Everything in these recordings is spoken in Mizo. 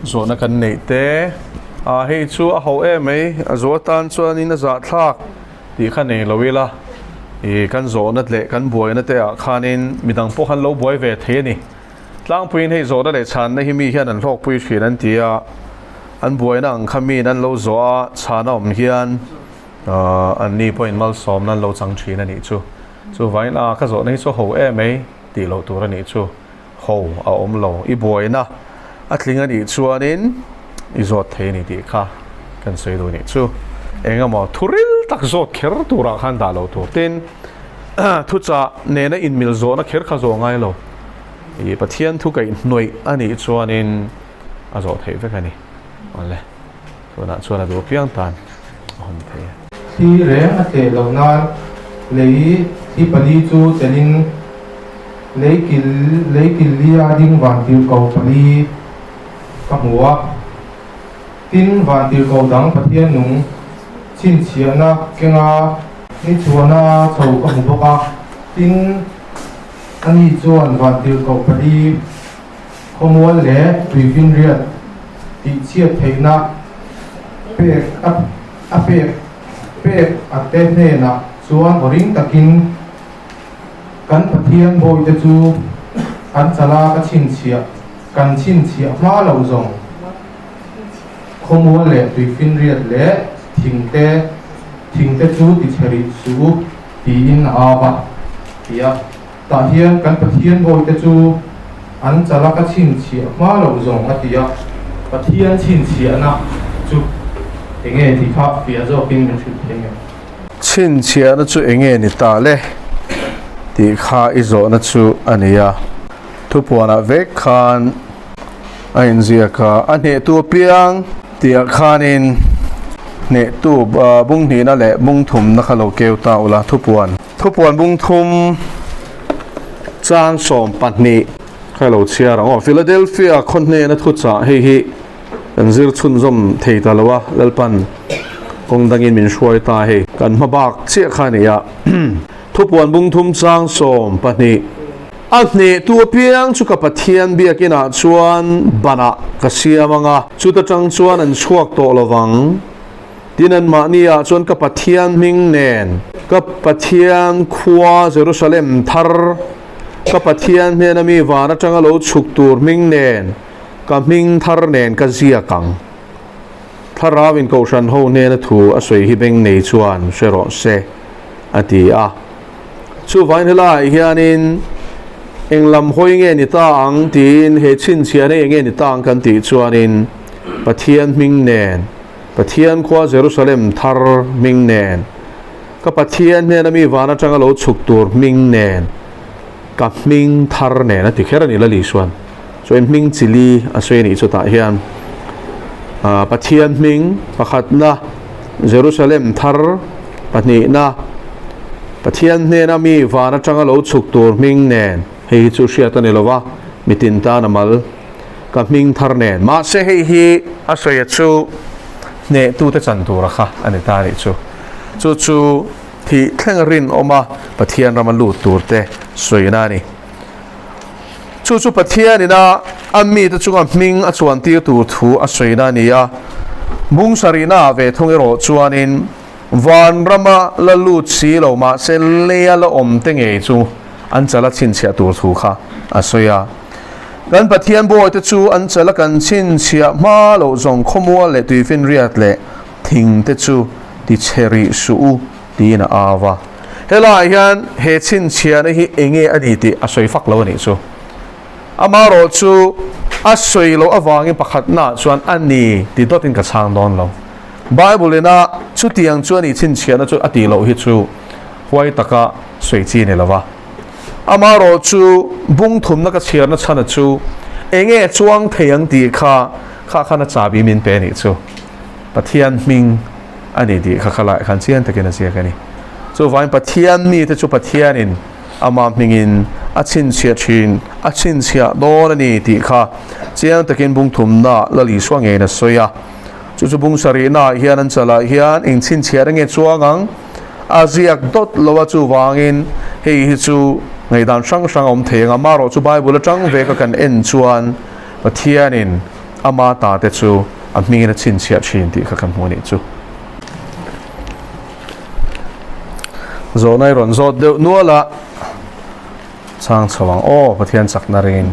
Zawhna kan neih te. A hei chu a ho em mai, a zawh atan chuanin a zahthlak tih kha nei lo ila, ih kan zawhna leh kan buaina te ah khanin midang pawh khan lo buai ve thei a ni. Tlangpuiin hei zawhna leh chhanna hi mi hian an hlawkpui thin an ti a, an buaina ang kha miin an lo zawh a, chhan a awm hian an ni pawhin malsawmna an lo chang thin a nih chu. Chuvangin a ka zawhna hi chu ho em mai tih loh tur a nih chu. Ho a awm lo. I buaina a tling a nih chuanin i zawt thei a ni tih kha kan sawi duh a nih chu. Eng emaw thu ril tak zawt kher turah khan dah loh tur. Tin, thuchah nena inmil zawhna kher kha zawh ngai lo. I Pathian thu kaihhnawih a nih chuanin a zawh theih vek a ni. Awle, tunah chuan a duh apiang tan a hawn thei e. Thli reng a tleh loh nan lei thli pali chu chelin lei kil lei kil lia ding vantirhko pali ka hmu a. Tin, vantirhko dang Pathian nung chhinchhiahna kenga ni chhuahna chho ka hmu bawk a. Tin, Ani chuan vantirhkoh pali khawmual leh tuifinriat tihchhiat theihna pek a pek pek a te hnenah chuan aw ring takin kan Pathian bawihte chu an chala ka chhinchhiah kan chhinchhiah hma loh zawng khawmual leh tuifinriat leh thingte thingte chu tichhe rih suh u tiin a au a. Ti a, tah hian kan Pathian bawihte chu an chala ka chhinchhiah hma loh zawng a ti a, Pathian chhinchhiahna chu enge tih kha fiah zawkin min hrilh thei ngei. Chhinchhiahna chu enge ni ta le tih kha i zawhna chu a ni a, thupuanah vek khan a inziak a, a hnehtu apiang tihah khanin hnehtu bung hnihna leh bung thumna kha lo keu ta ula thupuan. Thupuan bung thum chang 12 kha lo chhiar ang aw. Philadelphia khaw hnena thuchah hei hi kan zir chhunzawm thei ta lo a, Lalpan kawng dangin min hruai ta hei. Kan hma bak chiah kha a ni a. Thupuan bung thum chang 12. A hnehtu apiang chu ka Pathian biakinah chuan banah ka siam ang a, chuta tang chuan an chhuak tawh lo vang. Tin, anmahniah chuan ka Pathian hming nen, ka Pathian khua Jerusalem thar, ka Pathian hnena mi van atanga lo chhuk tur hming nen, ka hming thar nen ka ziak ang. Thlarauin Kohhran ho hnena thu a sawi hi beng nei chuan hre rawh se, a ti a. Chuvangin helaiah hianin eng lam hawi nge ni ta ang tiin he chhinchhiahna eng nge ni ta ang kan tih chuanin Pathian hming nen, Pathian khua Jerusalem thar hming nen, ka Pathian hnena mi van atanga lo chhuk tur hming nen, ka hming thar nen a ti kher a ni Lali chuan. Chuan hming chili a sawi a nih chutah hian Pathian hming pakhatna Jerusalem thar pahnihna Pathian hnena mi van atanga lo chhuk tur hming nen hei hi chu hriat a ni lova mitin tan a mal Ka hming thar nen. Mahse hei hi a sawi chu hnehtute chan tura kha a ni ta a nih chu. Chu chu thih thleng rinawm a Pathian rama lut turte sawina a ni. Chu chu Pathianin a a mite chunga hming a chuan tir tur thu a sawina a ni a. Bung sarihna ah ve thung erawh chuanin van rama la lut si lo mahse leia la awm te ngei chu an chala chhinchhiah tur thu kha a sawi a. Kan Pathian bawite chu an chala kan chhinchhiah hma loh zawng khawmual leh tuifinriat leh thing te chu ti chhe rih suh u tiin a au a. Helaiah hian he chhinchhiahna hi enge a ni tih a sawi fak lo a nih chu. Amaherawh chu a sawi loh avangin pakhatnaah chuan a ni ti dawtin ka chhang dawn lo. Bible ina chutiang chu a nih chhinchhiahna chu a tih loh hi chu huai taka sawi chi a ni lo va. Amaherawh chu bung thumna ka chhiarna chhana chu enge chuang thei ang tih kha kha khan a chahbi min pe anih chu Pathian hming a ni tih kha khalai khan chiang takin a ziak a ni. Chuvangin Pathian mite chu Pathianin ama hmingin a chhinchhiah thin, a chhinchhiah dawn a ni tih kha chiang takin bung thumna Lal Isua ngeiin a sawi a. Chu chu bung sarihnaah hian an chalah hian eng chhinchhiah nge chuang ang? A ziak dawt lo a, chuvangin hei hi chu ngaihdan hrang hrang a awm thei ang a, amaherawh chu Bible atang veka kan en chuan Pathianin Ama ta te chu a hmingin a chhinchhiah thin tih kha kan hmu a nih chu. Zawhna i rawn zawt deuh nual a, chang chho ang aw Pathian chakna ringin.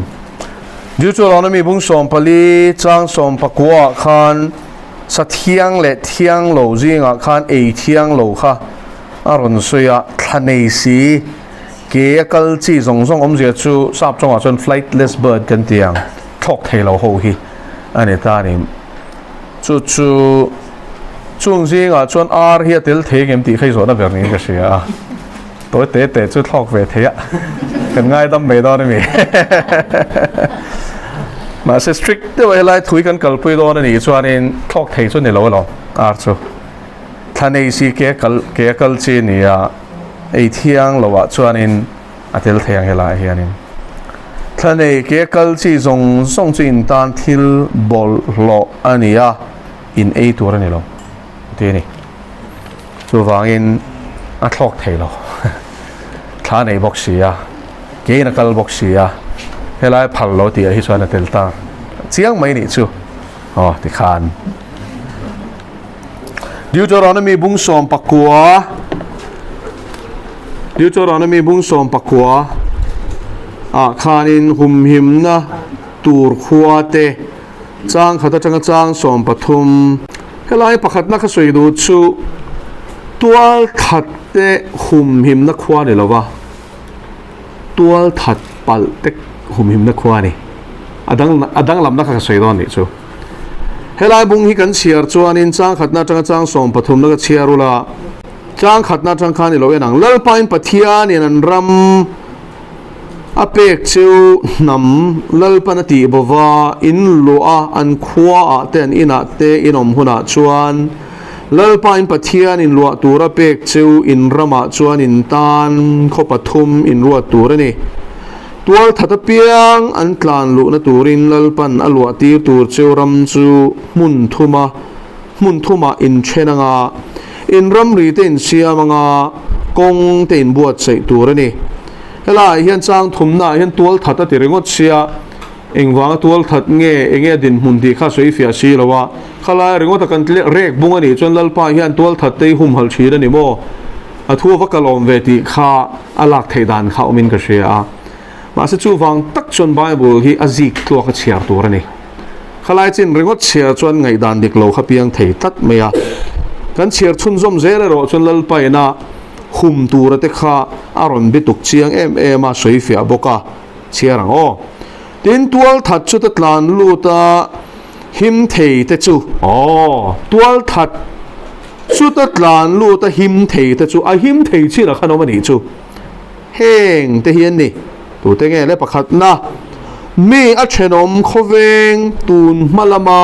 Deuteronomy bung 14 chang 19 ah khan sa thiang leh thiang lo zingah khan ei thiang lo kha a rawn sawi a, thla nei si ke a kal chi zawng zawng awmzia chu sap tawngah chuan flightless bird kan ti ang, thlawk thei lo ho hi a ni ta a ni. Chu chu chung zingah chuan ar hi a tel thei engem tih kha i zawhna ber niin ka hria a, tawi te te chu thlawk ve thei a, kan ngaidam mai dawn a mi. Mahse strict deuh a helai thui kan kalpui dawn a nih chuanin thlawk thei chu ni lo alawm ar chu. Thla nei si ke kal ke a kal chi a ni a, ei thiang loah chuanin a tel thei ang helaiah hianin. Thla nei ke kal chi zawng zawng chu in tan thil bawlhhlawh a ni a, in ei tur a ni lo ti a ni. Chuvangin a thlawk thei lo. Thla nei bawk si a, kein a kal bawk si a, helai phal lo tih ah hi chuan a tel ta chiang mai nih chu. Aw tikhan. Deuteronomy bung 19 Deuteronomy bung 19 ah khanin humhimna tur khua te chang khat atanga chang 13 helai pakhatna kha sawi duh chu tual that te humhimna khua ni lova tual that palh te humhimna khua a ni. A dang a danglamna kha ka sawi dawn nih chu. Helai bung hi kan chhiar chuanin chang khatna atanga chang 13na ka chhiar ula, chang khatna atang khan i lo en ang. Lalpain Pathianin an ram a pek chu hnam Lalpan a tih bova in luah a, an khuaah te an inah te in awm hunah chuan Lalpain Pathianin luah tura pek chu in ramah chuan in tan khaw pathum in ruat tur a ni. Tualthat apiang an tlan luhna turin Lalpan a luah tir tur cheu ram chu hmun thuma hmun thumah in then anga, in ramri te in siam anga, kawng te in buatsaih tur a ni. Helaiah hian chang thumnaah hian tualthat a ti ringawt sia, Engvanga tualthat nge, enge a dinhmun tih kha sawi fiah si lo a, khalai ringawta kan rek bung a nih chuan Lalpa hian tualthat te hi humhalh thin a ni maw? A thu ava kalawm ve tih kha a lak theih dan kha awmin ka hria a. Mahse chuvang tak chuan Bible hi a zik tluak a chhiar tur a ni. Khalai chin ringawt chhiar chuan ngaihdan dik lo kha piang thei tlat mai a. Kan chhiar chhunzawm zel erawh chuan Lalpa ina hum tura te kha a rawn bituk chiang em em a sawi fiah bawk a. Chhiar ang aw. Tin, tualthat chu ta tlan lut a, him thei te chu. Aw, tualthat chu ta tlan lut a, him thei te chu. A him thei chin a khan awm a nih chu. Heng te hi an ni. Tute nge le pakhatna, mi a thenawm khawveng tun hma lama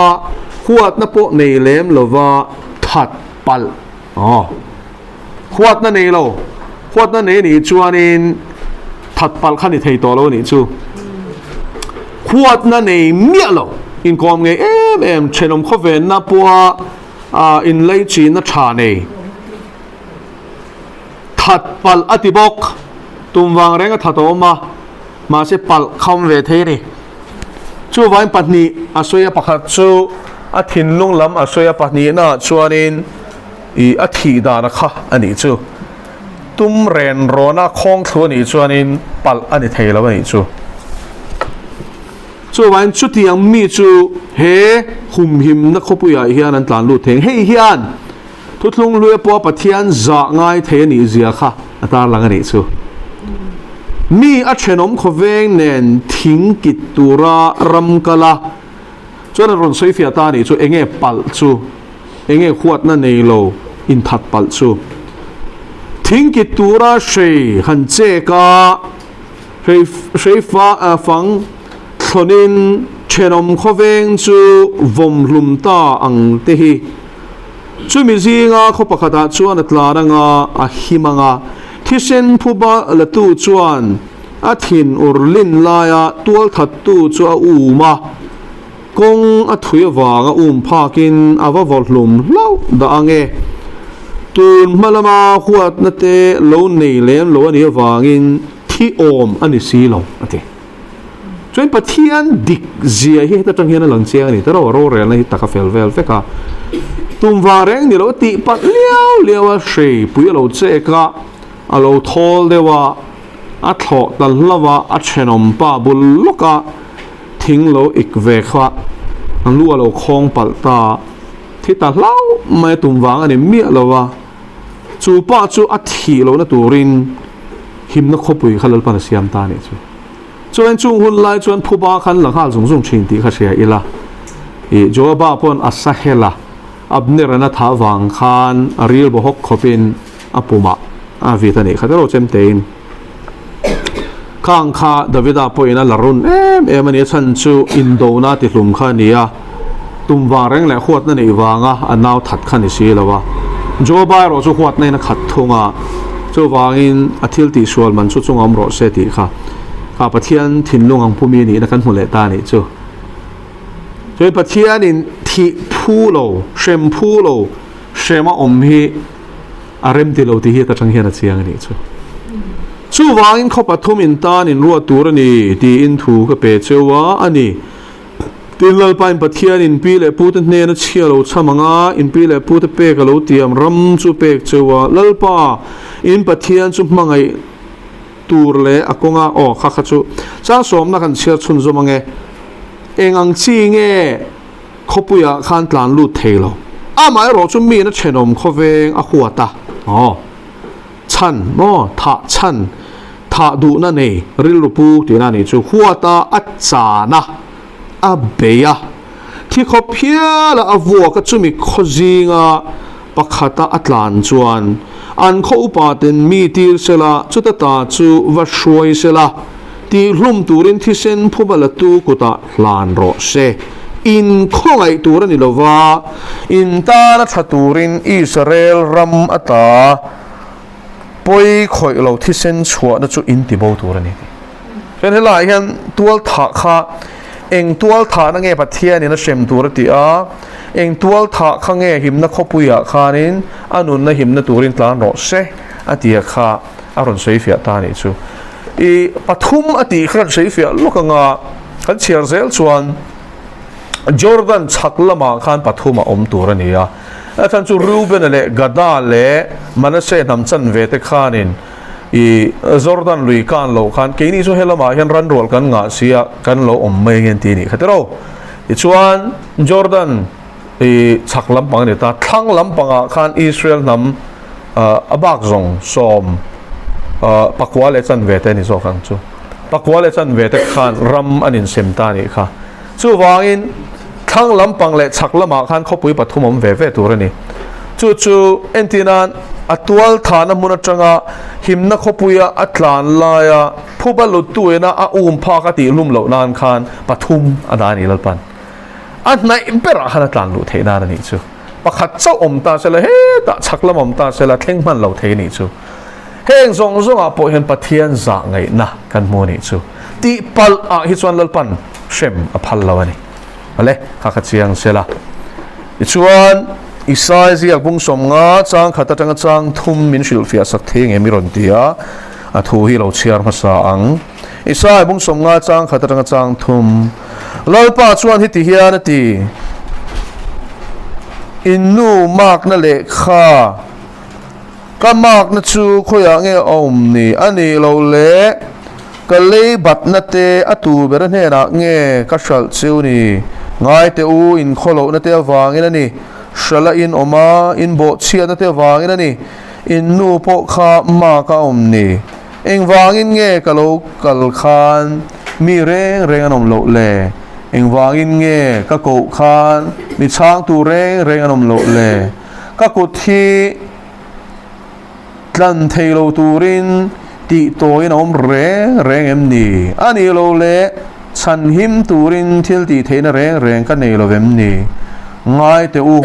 huatna pawh nei lem lova that palh. Aw. Huatna nei lo, huatna nei nih chuanin that palh kha ni thei tawh lo nih chu. Huatna nei miah lo, inkawm ngei em em, thenawm khawvenna pawha inleichina tha nei, that palh a ti bawk. Tum vang reng a that a awm a, mahse palh kham ve thei a ni. Chuvangin pahnih a sawi a, pakhat chu a thinlung lam a sawi a, pahnihnaah chuanin, I a thih dana kha a nih chu. Tum ren rawna khawng thlu a nih chuanin palh a ni thei lo a nih chu. Chuvangin chutiang mi chu he humhimna khawpuiah hian an tlan lut thei. Hei hian thuthlung hluia pawha Pathian zah ngai thei a nih zia kha a tarlang a nih chu. Mi a thenawm khawveng nen thing kit tura ram kal a, chuan a rawn sawi fiah ta a nih chu enge palh chu. Enge huatna nei lo inthat palh chu. Thingkit tura hrei han chek a, hrei hrei fa fang thlawnin thenawm khawveng chu vawmhlum ta ang te hi. Chumi zinga khaw pakhatah chuan a tlan anga a him anga, thisen phuba latu chuan a thin ur lin laia tualthattu chu a um a. Kawng a thui avanga um phakin a va vawhlum hlauh dah ang e. Tun hma lama huatna te lo nei lem lo a nih avangin thi awm a ni si lo, a ti. Chuan Pathian dik zia hi heta tang hian a lang chiang a ni ta ro, rorelna hi tak a fel vel vek a. Tum vang reng ni lo tih palh liau liau a hrei pui a lo chek a, a lo thawl deuh a, a thlawh ta hlauh a, a thenawm pa bul lawk a thing lo ik ve kha a lu a lo khawng palh ta, thi ta hlauh mai a tum vang a ni miah lo a. Chu pa chu a thih lohna turin himna khawpui kha Lalpan a siam ta a nih chu. Chuan chung hun lai chuan phuba khan la nghal zung zung thin tih kha hria ila. Ih, Joaba pawn a sahel a, Abner-an a thah vang khan a ril bawhawk khawpin a pumah a vit a nih kha tero chemtein. Khang kha Davida pawhin a la run em em a ni, a chhan chu indona tihlum kha a ni a, tum vang reng leh huatna neih vanga a nau that kha ni si lo a. Joaba erawh chu huatna in a khat thung a, chuvangin a thil tihsual man chu chunga awm rawh se tih kha kha Pathian thinlung ang pumi nihna kan hmu leh ta a nih chu. Chuan Pathianin thih phu lo, hrem phu lo, hrema awm hi a rem ti lo tih hi atang hian a chiang a nih chu. Chuvangin khaw pathum in tan in ruat tur a ni tiin thu ka pe cheu a, a ni. Tin Lalpa in Pathian in pi leh pute hnena chhia lo chham ang a, in pi leh pute pek a lo tiam ram chu pek cheu a, Lalpa in Pathian chu hmangaih tur leh a kawnga aw kha kha chu chang sawmna kan chhiar chhunzawm ang e. Eng ang chi nge? Khawpuiah khan tlan lut thei lo. Amaherawh chu miin a thenawm khawveng a huat a, aw, chhan maw, thah chhan, thah duhna nei rilru pu tihna a nih chu, huat a, a chan a, a bei a, thi khawp hiala a vuak a, chumi khaw zinga pakhata a tlan chuan an khaw upa ten mi tir sela, chuta ta chu va hruai sela. Tihhlum turin thisen phuba latu kutah hlan rawh se. In khawngaih tur a ni lo va, in tana tha turin Israel ram ata pawi khawih lo thisen chhuahna chu in ti bo tur a ni. Chuan helaiah hian tual thah kha eng tual thahna nge Pathianin a hrem tur a ti a, eng tual thah kha nge himna khawpuiah khanin a nunna himna turin tlan rawh se a ti a kha a rawn sawi fiah ta a nih chu. I pathum a tih kha kan sawi fiah lawk anga kan chhiar zel chuan Jordan chhak lamah khan pathum a awm tur a ni a. A chhan chu Reuben-a leh Gada leh Manasseh hnam chanve te khanin i Jordan lui kan loh khan keini chu helamah hian ranrual kan ngah si a, kan lo awm mai ange an ti a nih kha tiraw. Tichuan Jordan i chhak lampang a ni ta, thlang lampangah khan Israel hnam a bak zawng sawm pakua leh chanve te a ni zawk ang chu. Pakua leh chanve te khan ram an insem ta a nih kha. Chuvangin thlang lampang leh chhak lamah khan khawpui pathum awm ve ve tur a ni. Chu chu entirnan a tual thahna hmun atanga himna khawpuia a tlan laia phuba luttuina a um phak a tihhlum loh nan khan pathum a dah a ni Lalpan. A hnaih berah khan a tlan luh theih nan a nih chu. Pakhat chauh awm ta sela hetah chhak lam awm ta sela thleng hman lo thei a nih chu. Heng zawng zawngah pawh hian Pathian zah ngaihna kan hmu a nih chu. Tih palh ah hi chuan Lalpan hrem a phal lo a ni. Awle, kha kha chiang sela. Tichuan, Isai ziak bung sawmnga chang khat atanga chang thum min hrilhfiah sak thei nge mi rawn ti a, a thu hi lo chhiar hmasa ang. Isai bung sawmnga chang khat atanga chang thum. Lalpa chuan heti hian a ti, In nu makna lehkha, ka makna chu khawiah nge a awm ni? A nih loh le, ka lei batna te a tu ber hnenah nge ka hralh cheu ni? Ngai teh u, in khawlohna te avangin a ni, hralh a in awm a, in bawhchhiatna te avangin a ni, in nu pawh kha mak a awm ni? Engvangin nge ka lo kal khan mi reng reng an awm loh le? Engvangin nge ka koh khan mi chhangtu reng reng an awm loh le? Ka kut hi tlan thei lo turin tih tawiin a awm reng reng em ni? A nih lo le, chhanhim turin thil tih theihna reng reng ka nei lo vem ni? Ngai teh u.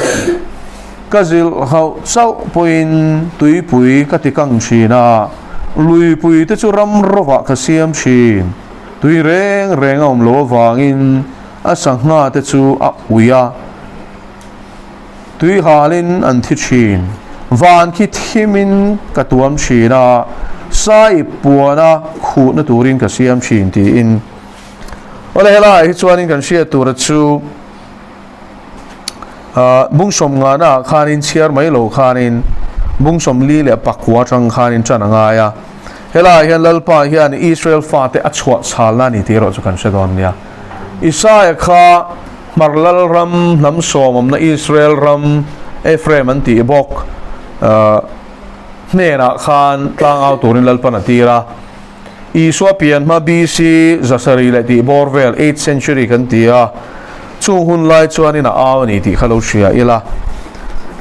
Ka zilh hauh chauh pawhin tuipui ka ti kang thin a, luipui te chu ram rovah ka siam thin. Tui reng reng a awm lo avangin a sangha te chu a ui a, tui halin an thi thin. Van khi thimin ka tuam thin a, sai puana khuhna turin ka siam thin tiin. Awle helaiah hi chuanin kan hriat tura chu bung sawmngana ah khanin chhiar mai lo khanin bung 44 atang khanin tan a ngai a. Helaiah hian Lalpa hian Israel fate a chhuah chhalna a ni tih erawh chu kan hre dawn nia. Isaia kha Hmar lal ram hnam sawm awmna Israel ram Ephraim an tih bawk hnenah khan tlangau turin Lalpan a tir a. Isua pian hma BC 700 leh tih bawr vel, eighth century kan ti a, chung hun lai chuanin a au a ni tih kha lo hria ila.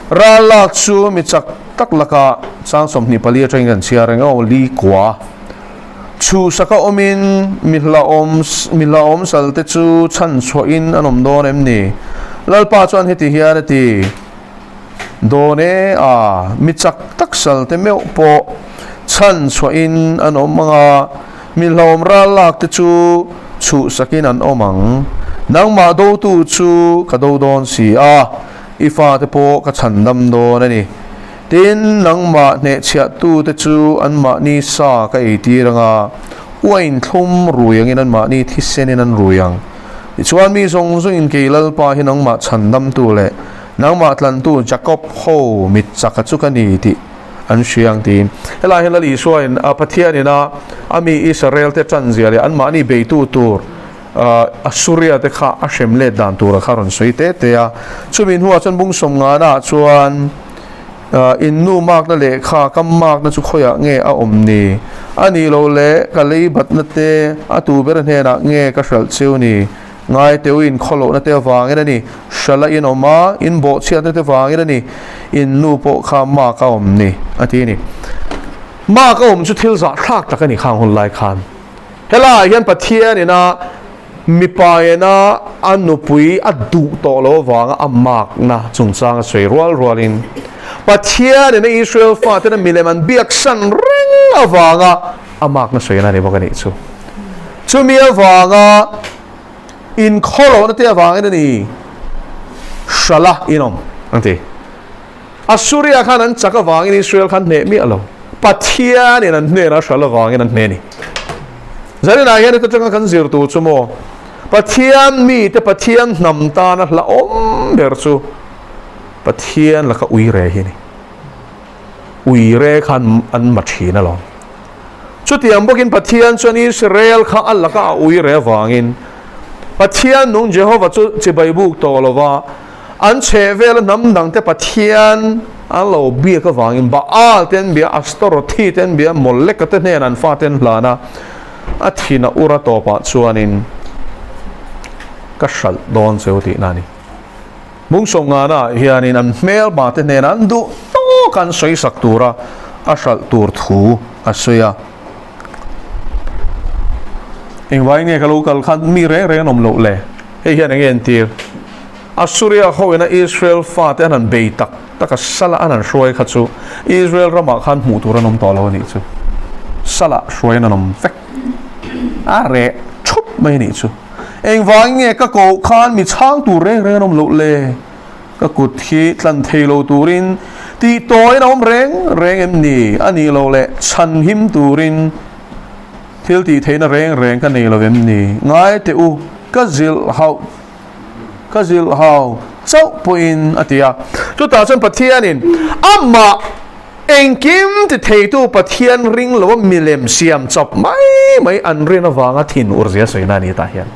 Ral lak chu mi chak tak lakah chang 24 atangin kan chhiar reng aw, li kua. Chhuhsaka awmin mi hlauhawm mi hlauhawm salte chu chhan chhuahin an awm dawn em ni? Lalpa chuan heti hian a ti. Dawn e a, mi chak tak salte meuh pawh chhan chhuahin an awm ang a, mi hlauhawm ral lak te chu chhuhsakin an awm ang. Nangmah dotu chu ka do dawn si a, i fate pawh ka chhandam dawn a ni. Tin, nangmah hnehchhiahtute chu anmahni sa ka eitir ang a, uain thlum rui angin anmahni thisenin an rui ang. Tichuan, mi zawng zawngin kei Lalpa hi nangmah chhandamtu leh nangmah tlantu Jakob ho mit chaka chu ka ni tih an hria ang tiin. Helai hian Lal Isuain Pathianin a a mi Israelte tanzia leh anmahni beitu tur Assuria te kha a hrem let dan tura kha rawn sawi te te a. Chumi hnuah chuan bung 50 ah chuan In nu makna lehkha kam makna chu khawiah nge a awm ni? A nih loh leh ka lei batna te a tu ber hnenah nge ka hralh cheu ni? Ngai teu in khawlohna te avangin a ni, hralh a in awm a, in bawhchhiatna te vangin a ni, in nu pawh kha mak a awm ni, a ti a ni. Mak a awm chu thil zahthlak tak a ni khang hun lai khan. Helaiah hian Pathian ina mipa ina a nupui a duh tawh lo avanga a makna chungchang a sawi rual rualin Pathian ina Israel fatena milem an biaksan reng avanga a makna sawi a ni bawk a nih chu. Chumi avanga inkhawlohna te avangin a ni hrala inawm an ti. Assuria khan an chak avangin Israel khan hneh miah lo. Pathianin an hnenah hral avangin an hneh a ni. Zaninah hian heta tanga kan zir tur chu maw, Pathian mite Pathian hnam tana hlauhawm ber chu Pathian laka uire hi a ni. Uire khan an ma thin alawm. Chutiang bawkin Pathian chuan Israel kha a laka a uire avangin Pathian nung Jehova chu chibai buk tawh lova an chheh vela hnam dangte Pathian an lo biak avangin Baal te an bia, Astorothi te an bia, Moleka te hnenah an fate an hlan a, a thin a ur a tawpah chuanin ka hralh dawn cheu tihna a ni. Bung 50 ah hianin an hmelma te hnenah an duh tawk an sawi sak tura a hralh tur thu a sawi a. Engvai nge ka lo kal khan mi reng reng an awm loh le? Hei hian enge entir? Assuria hoina Israel fate an han bei tak tak a, sala an han hruai kha chu Israel ramah khan hmuh tur an awm tawh lo a nih chu. Sala hruaiin an awm vek. A reh thup mai a nih chu. Engvangin nge ka koh khan mi chhang tur reng reng an awm loh le? Ka kut hi tlan thei lo turin tih tawiin a awm reng reng em ni? A nih loh leh chhan him turin thil tih theihna reng reng ka nei lo em ni? Ngai teh u, ka zilh hauh ka zilh hau chauh pawhin a ti a. Chutah chuan Pathianin amah Engkim ti theitu Pathian ring lo a milem siam chawp mai mai an rin avanga thin ur zia sawina a ni tah hian.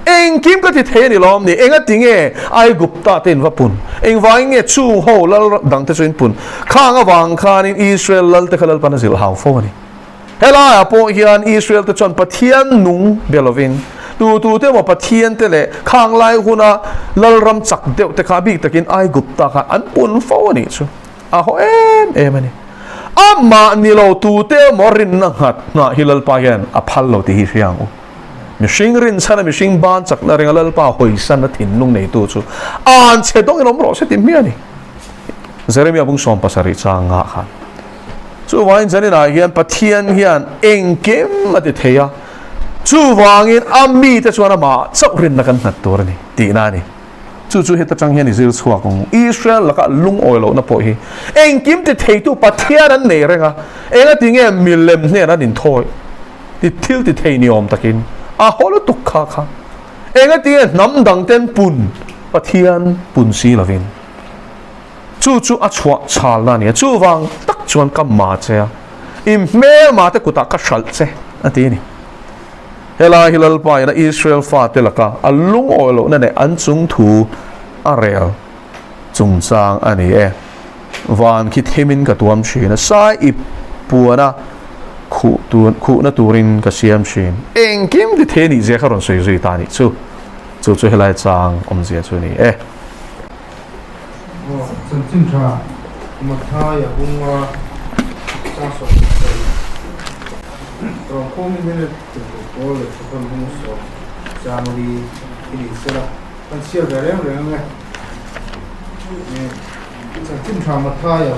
Engkim ka ti thei a ni lawm ni? Enga ti nge Aigupta te in va pun? Engvangin nge chung ho lal dang te chu in pun? Khang avang khanin Israel lal te kha Lalpan a zilh hau fo a ni. Helaiah pawh hian Israel te chuan Pathian nung be lovin tu tu te emaw Pathian te leh khang lai huna lalram chak deuh te kha bik takin Aigupta khan an pun fo a nih chu. A haw em em a ni. Amah ni lo tute emaw rinna nghat nghah hi Lalpa hian a phal lo tih hi hria ang u. Mihring rinchhana mihring ban chakna ringa Lalpa hawisan a thinlung neitu chu an chhe dawngin awm rawh se ti hmiah a ni. Jeremia bung 70 chang ngah khan. Chuvangin zaninah hian Pathian hian engkim a ti thei a, chuvangin a mite chuan amah chauh rinna kan nghat tur a ni tihna a ni. Chu chu heta tang hian i zir chhuak ang. Israel lakah lungawi lohna pawh hi engkim ti theitu Pathian an nei reng a, enga ti nge milem hnen an inthawi ti thil ti thei ni awm takin A haw lutuk kha kha. Engatinge hnam dang ten pun Pathian pun si lovin chu chu a chhuah chhalna a ni a, chuvang tak chuan ka ma che a, i hmelma te kutah ka hralh che a ti a ni. Helai hi Lalpa ina Israel fate laka a lungawi lohna leh an chung thu a rel chungchang a ni e. Van khi thimin ka tuam thin a, sai ip puana khuh khuhna turin ka siam thin. Engkim ti thei nih zia kha rawn sawi zui ta nih chu. Chu chu helai chang awmzia chu a ni e. Aw, chanchin tha Matthai a bunga chang 17. Rawngkhawmin hian tirhkoh pawl leh thukawn bung sawm chang li hi ni sela, kan chhiar ve reng reng ang e. Chanchin tha Matthai a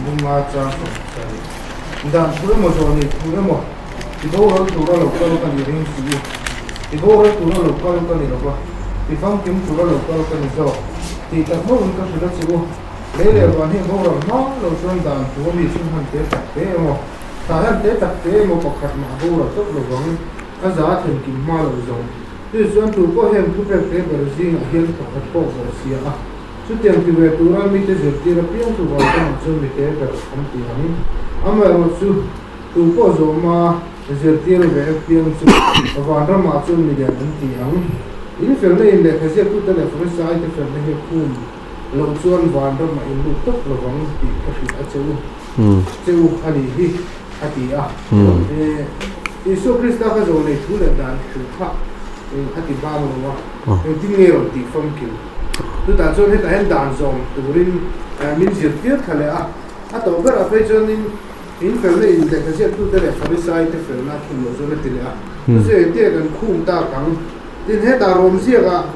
bunga chang 17. Dan thu emaw zawh nei thu emaw ti boral tura lo kal ka ni ring suh u. Ti boral tura lo kal ka ni lo va, ti famkim tura lo kal ka ni zawk. Tih tak meuhin ka hrilh a che u. Lei leh van hi a boral hma lo chuan dan thu a mi chu han te tak te emaw, tah hian te tak te emaw pakhat mah a boral tawp lo vang, a za a thlenkim hma lo zawng. Chu chuan tu pawh hian thupek te ber zingah hian pakhat pawh vawh sia a, chutiang ti ve tura mite zirtir apiang chu vanramah chuan mite ber an ti ang. Amaherawhchu, tu pawh zawhma zirtir ve apiang chu vanramah chuan milian an ti ang. In felna in lehkha ziaktute leh Farisaite felna hi khum loh chuan vanramah in lut tawp lovang tih ka hrilh a che u che u a nih hi. A ti a. Isua Krista kha zawh nei thu leh dan hrilh kha a ti bang lo a, engtin nge rawn tih famkim? Chutah chuan hetah hian dan zawm turin min zirtir thla leh a, a tawh berah phei chuanin in felna in lehkha ziaktute leh Farisaite felna a khum loh chuan a ti leh a. Chu chu engtiah kan khum tak ang? Tin, hetah Rom ziakah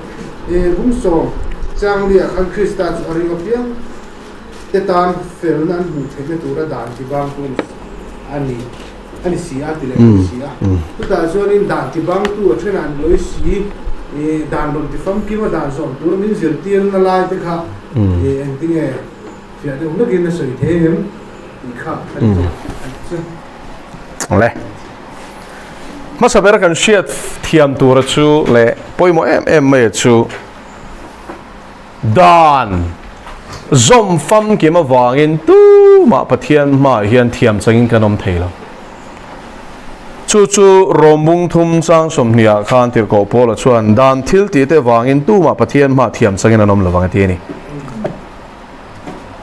bung sawm changlia khan Krista chu a ring apiang. te tan felna an hmuh theihna tura dan ti bangtu a ni a ni si a ti leh a ni si a. Chutah chuanin dan ti bangtu a thenah an lawi si, dan rawn ti famkim a dan zawm tura min zirtirna lai te kha engtinge fiah deuh nakin a sawi thei ang em tih kha a ni zawk a ni chu. Le. Hmasa bera kan hriat thiam tura chu leh pawimawh em em mai chu Dan zawm famkim avangin tumah Pathian hmaah hian thiam changin kan awm thei lo. Chu chu Rom bung thum chang 20 ah khan Tirhkoh Paula chuan dan thil tihte avangin tumah Pathian hmaah thiam changin an awm lovang a ti a ni.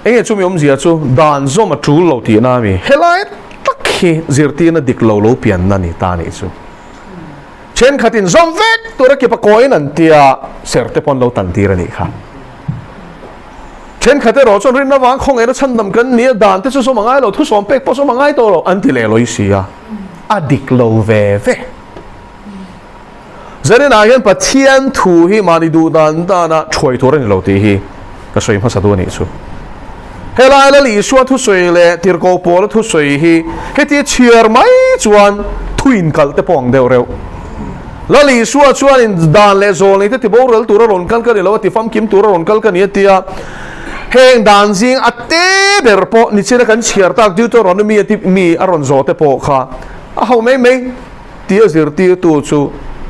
Enge chumi awmzia chu dan zawm a tul lo tihna a mi? Helai tak hi zirtirna dik lo lo pianna ni ta nih chu. Thenkhatin zawm vek tura kipa kawiin an tia ser te pawn lo tan tir a nih kha. Thenkhat erawh chuan rinna vang khawngaihna chhandam kan nia dan te chu zawm a ngai lo, thusawm pek pawh zawm a ngai tawh lo an ti leh lawi si a, a dik lo ve ve. Zaninah hian Pathian thu hi mahni duh dan dana thuai tur a ni lo tih hi ka sawi hmasa duh a nih chu. Helai Lal Isua thusawi leh Tirhkoh Paula thusawi hi heti chhiar mai chuan thu inkalh te pawh ang deuh reuh. Lal Isua chuanin dan leh zawl nei te tiboral tura rawn kal ka ni lo a ti, famkim tura rawn kal ka ni a ti a. Heng dan zing a te ber pawh nichina kan chhiar tak Deuteronomy a ti mi a rawn zawh te pawh kha a ho mai mai tia zirtirtu chu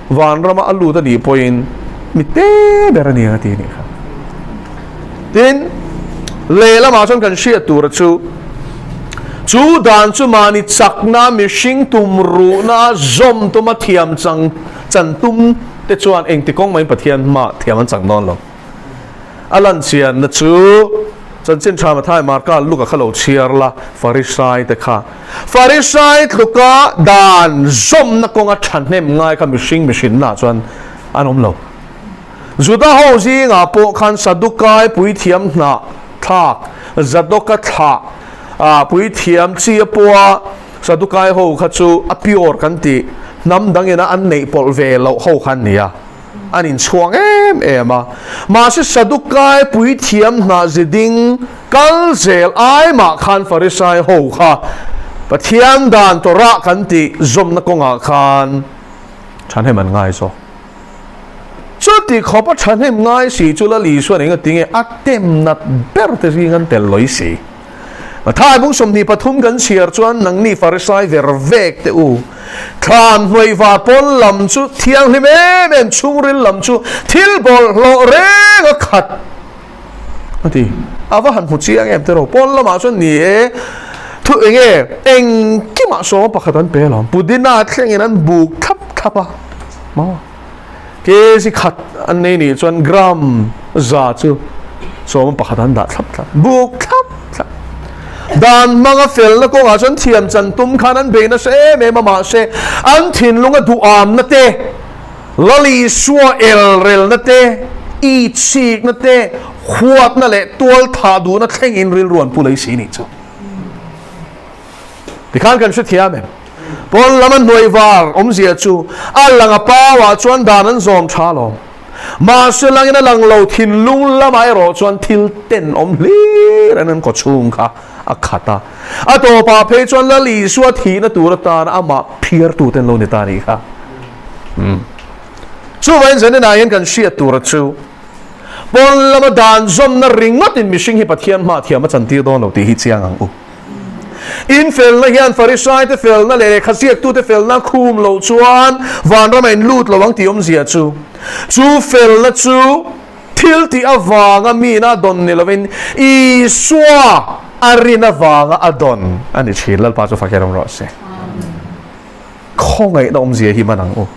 vanrama a lut a nih pawhin mi te ber a ni ang a ti a nih kha. Tin, lehlamah chuan kan hriat tura chu, chu dan chu mahni chakna, mihring tum ruhna, zawm tuma thiam chang chan tum te chuan engti kawng mahin Pathian hmaah thiam an chang dawn lo. A lan chianna chu Chanchin Tha Mathai Marka Luka kha lo chhiar la, Farisai te kha. Farisai tluka dan zawmna kawnga thahnem ngai kha mihring mihrinnaah chuan an awm lo. Juda ho zingah pawh khan Sadukai puithiam hnah thlak, Zadoka thlah ah puithiam chi a pawha Sadukai ho kha chu a pure kan tih hnam dangina an neih pawlh ve loh ho kha an ni a, an inchhuang em em a. Mahse Sadukai puithiam hnah ziding kal zel ai mah khan Farisai ho kha Pathian dan Torah kan tih zawmna kawngah khan thahnem an ngai zawk. Chuti khawp a thahnem ngai si chu Lal Isuan eng a ti nge a tem nat ber te zing an tel lawi si. Mathai bung 23 kan chhiar chuan nangni Farisai ver vek te u, thlan hnuai var pawn lam chu thianghlim em em chhungril lam chu thil bawlhhlawh reng a khat a ti. A va han hmu chiang em tiraw? Pawn lamah chuan ni e, thu eng nge engkimah sawma pakhat an pe alawm. Pudina thlengin an buk thlap thlap a, maw? Kg khat an nei nih chuan gram za chu 11 an dah thlap thlap, buk thlap thlap. Dan hmanga felna kawngah chuan thiam chan tum khan an bei nasa em em a, mahse an thinlunga duhamna te, Lal Isua elrelna te, itsikna te, huatna leh tualthah duhna thlengin rilru an pu lei si nih chu. Tikhan kan hrethiam em? Pawn lama hnuai var awmzia chu a lang a pauah chuan dan an zawm tha alawm. Mahse langin a lang lo thinlung lamah erawh chuan thil ten awm hlir an an kawchhung kha a khat a. A tawpah phei chuan Lal Isua thihna tur atana amah phiartu ten lo ni ta anih kha. Chuvangin zaninah hian kan hriat tura chu pawn lama dan zawmna ringawtin mihring hi Pathian hmaah thiam a chantir dawn lo tih hi chiang ang u. In felna hian Farisaite felna leh lehkha ziaktute felna khum loh chuan vanram a in lut lo ang tih awmzia chu, chu felna chu thil tih avanga miin a dawn ni lovin Isua a rin avanga a dawn a ni thin. Lalpa chu fak hian awm rawh se. Khawngaihna awmzia hi man ang u.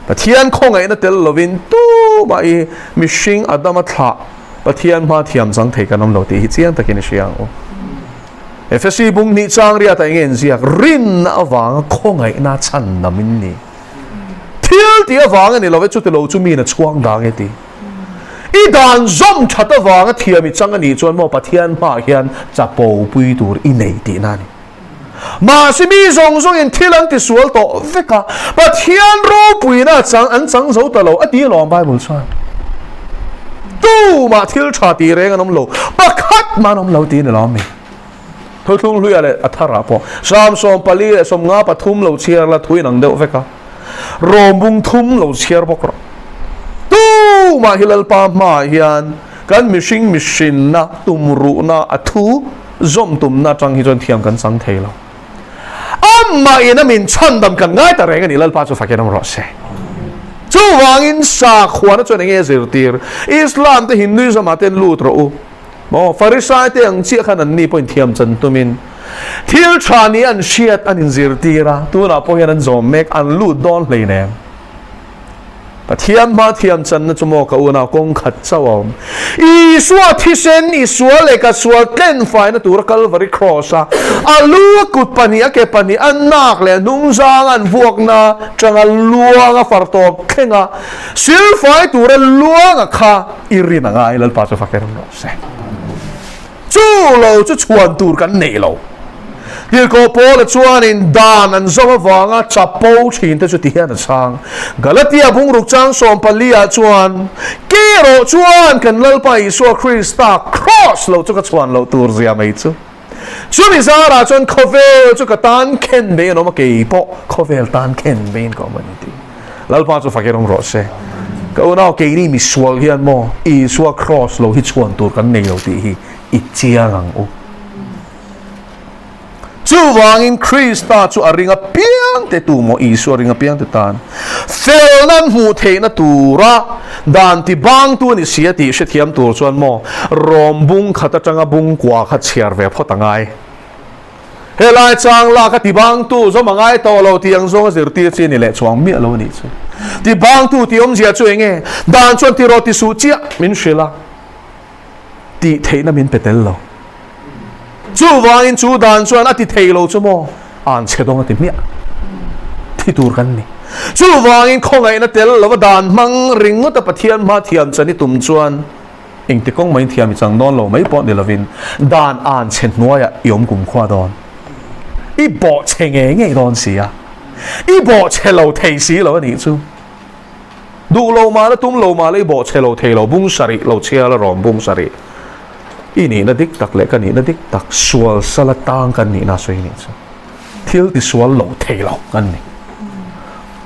Pathian khawngaihna tel lovin tumah i mihring Adama thlah Pathian hma thiam chang thei kan awm lo tih hi chiang takin i hria ang u. Efesi bung hnih chang riatah enge inziak? Rinna avanga khawngaihna chhan nam in ni. Thil tih avanga ni lo e, chuti lo chu miin a chhuang dang e ti. I dan zawm that avanga thiam i chang a nih chuan maw Pathian hmaah hian chapo pui tur i nei tihna a ni. Mahse mi zawng zawngin thil an tisual tawh vek a, Pathian ropuina a chang an chang zo ta lo a ti alawm Bible chuan. Tumah thil tha tih reng an awm lo, pakhat mah an awm lo tiin alawm mi. Thuthlung hluia leh a tharah pawh Psalm 44 leh 53 lo chhiar la thuin ang deuh vek a, Rawmbung thum lo chhiar bawk rawh. Tumah hi Lalpa hmaah hian kan mihring mihrinna tumruhna a thu Zawm tumna atang hi chuan thiam kan chang thei lo. Amah in a min chhandam kan ngai ta reng a ni, Lalpa chu fakin awm rawh se. Chuvangin sakhuana chuan enge zirtir? Islam te Hinduism ah ten lut rawh u. Maw Farisai te ang chiah khan an ni pawhin thiam chan tumin thil tha ni an hriat an inzirtir a, tunah pawh hian an zawm mek, an lut dawn hleinem. Pathian hma thiam channa chu maw ka unau kawng khat chauh a awm. Isua thisen i sual leh ka sual tlen faina tura Kalvari Cross a a lu a kut pahnih a ke pahnih a nak leh a hnungzang an vuakna tanga luang a far tawp thleng a silfai tura luang a kha i rin a ngai Lalpa chu fak em rawh se. Chu lo chu chhuan tur kan nei lo. Tirhkoh Paula chuanin dan an zawm avanga chapo thin te chu ti hian a chhang. Galatia bungruk chang 14 ah chuan, Kei erawh chuan kan Lalpa Isua Krista Kraws lo chu ka chhuan loh tur zia mai chu. Chumi zarah chuan khawvel chu ka tan khen beiin an awm a, kei pawh khawvel tan khen beiin ka awm a ni ti. Lalpa chu fakin awm rawh se. Ka unau keini misual hian maw Isua Kraws lo hi chhuan tur kan nei lo tih hi i chiang ang u. Chuvangin Krista chu a ring apiang te tu maw Isua ring apiang te tan felna an hmuh theihna tura dan ti bangtu a ni si a tih hrethiam tur chuan maw Rom bung khat atanga bung kua kha chhiar ve phawt a ngai. Helai chang lak a tibangtu zawm a ngai tawh lo tih ang zawnga zirtir chi a ni leh chuang miah lo a nih chu. Tibangtu tih awmzia chu eng nge? Dan chuan tiraw ti suh chiah min hrilh a, tih theihna min pe tel lo. Chuvangin chu dan chuan a ti thei lo chu maw an chhe dawng a ti hmiah. Thi tur kan ni. Chuvangin khawngaihna tel lova dan hmang ringawta Pathian hma thiam chan i tum chuan, Engti kawng mai thiam i chang dawn lo mai pawh ni lovin dan an chhe hnuaiah i awm kumkhua dawn. I bawh chhe ngei ngei dawn si a, i bawh chhe lo thei si lo a nih chu. Duh lo mah la tum lo mah la i bawh chhe lo thei lo, bung sarih lo chhia la rawm bung sarih. I nihna dik tak leh ka nihna dik tak sual sala tang kan nihna sawi nih chu. Thil tisual lo thei lo kan ni.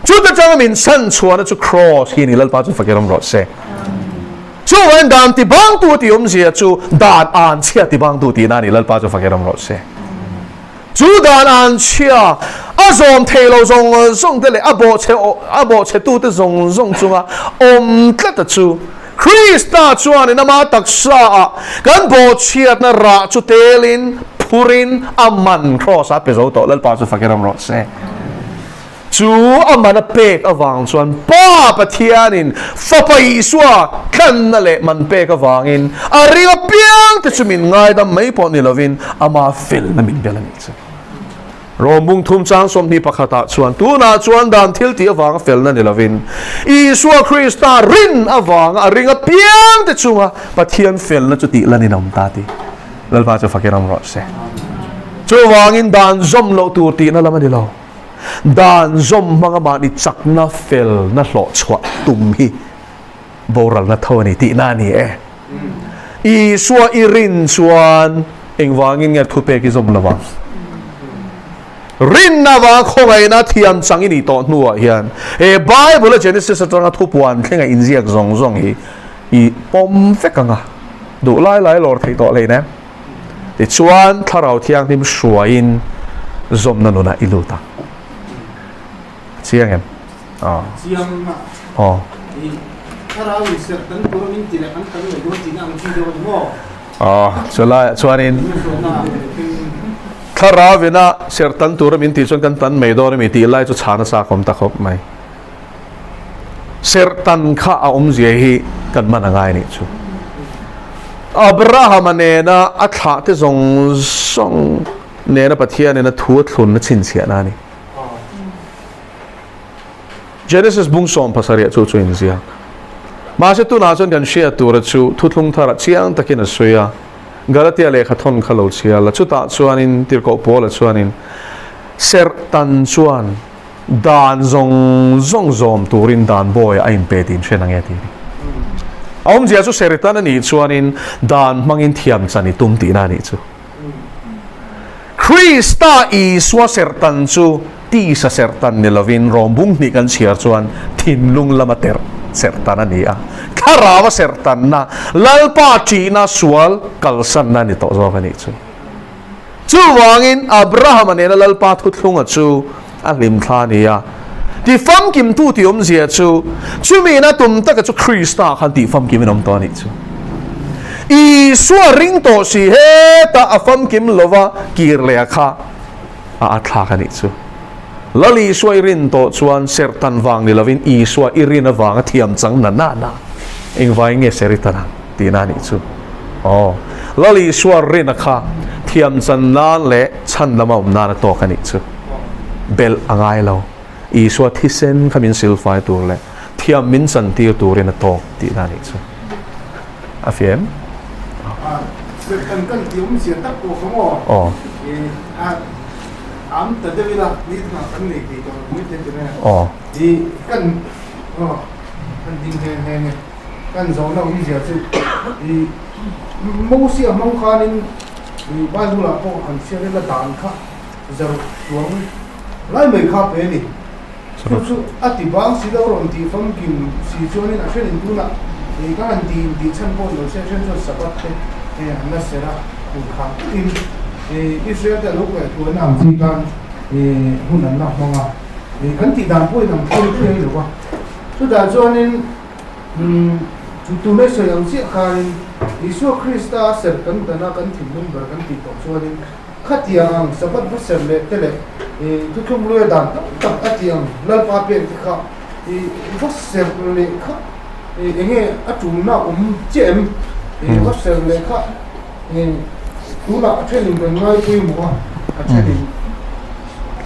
Chuta changa min chhan chhuahna chu Kraws hi a ni, Lalpa chu fakir awm rawh se. Chu Chuvangin dan tibangtu tih awmzia chu dan anchhia tibangtu tihna a ni, Lalpa chu fakin awm rawh se. Chu dan anchhia a zawm thei lo zawng zawng te leh a bawhchhe a bawhchhetute zawng zawng chunga awm tlata chu Krista chuanin ama taksaah kan bawhchhiatna rah chu telin phurin a man kraws a pe zo tawh, Lalpa chu fakin awm rawh se. Chu a man a pek avang chuan Pa Pathianin Fapa Isua tlanna leh man pek avangin a ring apiang te chu min ngaidam mai pawh ni lovin ama felna min bel a nih chu. Rom bung thum chang 21 ah chuan tunah chuan dan thil tih avanga felna ni lovin Isua Krista rin avanga a ring apiang te chunga Pathian felna chu tih lan in a awm ta tih Lalpa chu fakin awm rawh se. Chuvangin dan zawm loh tur tihna lam a ni lo. Dan zawm hmanga mahni chakna felna hlawh chhuah tum hi boralna tho a ni tihna a ni e. Isua i rin chuan engvangin nge thupek i zawm lo ang? Rinna vanga khawngaihna thiam chang i nih tawh hnuah hian he Bible-a Genesis atanga thupuan thlenga inziak zawng zawng hi i pawm vek ang a, duh lai lai lawr theih tawh hleinem. Tichuan, Thlarau Thianghlim hruaiin zawmna nunah i lut ang. A chiang em? Aw. Chiang a. Aw. I Thlarau in serh kan tur a min ti leh kan tam leh dawn tihna ang chi deuh a ni maw? Aw, chulaiah chuanin Thlarau ina serh tan tur a min tih chuan kan tan mai dawn a mi tih lai chu chhana chak awm ta khawp mai. Serhtan kha a awmzia hi kan man a ngai nih chu. Abrahama nena a thlahte zawng zawng nena Pathianin a thu a thlun a chhinchhiahna a ni. Genesis bung 70 chu chu inziak. Mahse tunah chuan kan hriat tura chu thuthlung tharah chiang takin a sawi a. Galatia lehkha thawn kha lo chhiar la. Chutah chuanin Tirhkoh Paula chuanin serhtan chuan Dan zawng zawng zawm turin dan bawi a inpe tih in hre nange tih ni. A awmzia chu Seritan a nih chuanin dan hmangin thiam chan i tum tihna a nih chu. Krista Isua serhtan chu tisa serhtan ni lovin rawng bung hnih kan chhiar chuan thinlung lama terh serhtan a ni a. Thlarau a serhtanna, Lalpa ṭihna sual kalsanna a ni tawh zawk a nih chu. Chuvangin Abrahama nena Lalpa thuthlunga chu a hlimthla a ni a. Tifamkimtu tih awmzia chu, chumi ina tum taka chu Krista khan tihfamkim in awm tawh a nih chu. Isua ring tawh si heta a famkim lova kir leh a kha a atthlak a nih chu. Lal Isua i rin tawh chuan serhtan vang ni lovin Isua i rin avanga thiam chang na na na engvangin nge ser i tan ang tihna a nih chu. Aw, Lal Isua rina kha thiam chan nan leh chhan lama awm nan a tawk a nih chu. Belh a ngai lo. Isua thisen kha min silfai tur leh thiam min chan tir turin a tawk tihna a nih chu. A fi em? A, serhtan kan tih awmzia tak pawh kha maw? Aw. A, am ta deuh ila, ni thla kan nei thei tawh mai thei tawh e. Aw. I kan, aw, kan ding nghe nghe nge. Kan zawhna awmzia chu i Mosia hmang khanin i Bible ah pawh han chhiar ila dan kha zaruk chuang lai mai kha pe a ni. Chu chu a ti bang si lo rawn tih famkim si chuanin a hrenin tunah i ka han ti intih chhan pawh ni lo se a hren chuan Sabbath te an la ser a, hun khah takin i Israel te a lo kaihtuahna ang chi khan i hun an la hmang a, i kan tih dan pawhin ang thleng thleng lo va. Chutah chuanin Chu tuna sawi ang chiah khanin Isua Krista serh kan dana kan thinlung ber kan tih tawh chuanin khatiang ang Sabbath va serh leh te leh thuthlung luia dan tam tak a tih ang Lalpa pek te kha va serh leh kha enge a tulna awm chiah em? Va serh leh kha tunah a thenin kan ngai pawimawh a, a thenin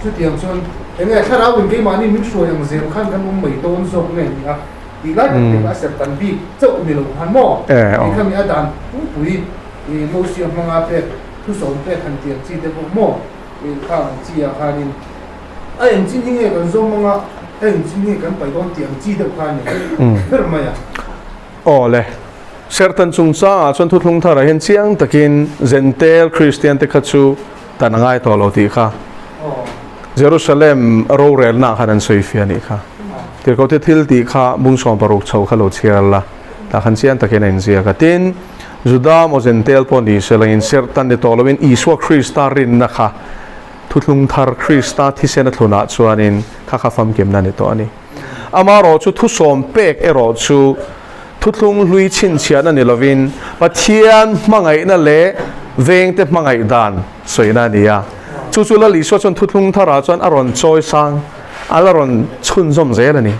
chutiang chuan enge thlarau in keimahni min hruai ang zel khan kan awm mai dawn zawk nge ni a tih lai tak te kha a serh tan bik chauh ni lo khan maw tih kha mi a dan pungpui i Mosia hmanga pek thusawm pek han tiang chi te pawh maw kha ang chi ah khanin a eng chin hi nge kan zawm anga a eng chin hi nge kan paih dawn tih ang chi deuh kha a ni ber mai a. Aw le. Serhtan chungchangah chuan thuthlung tharah hian chiang takin Zentel Kristian te kha chu tan a ngai tawh lo tih kha Jerusalem rorelnaah khan an sawi fiah a nih kha. Tirhkohte thil tih kha bung 16 chho kha lo chhiar la. Tah khan chiang takin a inziak a. Tin, Juda maw Jentail pawh ni se langin serhtan ni tawh loin Isua Krista rinna kha Thuthlung thar Krista thisen a thlunah chuanin kha kha famkimna a ni tawh a ni. Amaherawh chu thusawm pek erawh chu thuthlung hlui chhinchhiahna ni lovin Pathian hmangaihna leh vengte hmangaih dan sawina a ni a. Chu chu Lal Isua chuan thuthlung tharah chuan a rawn chawi sang, a la rawn chhunzawm zel a ni.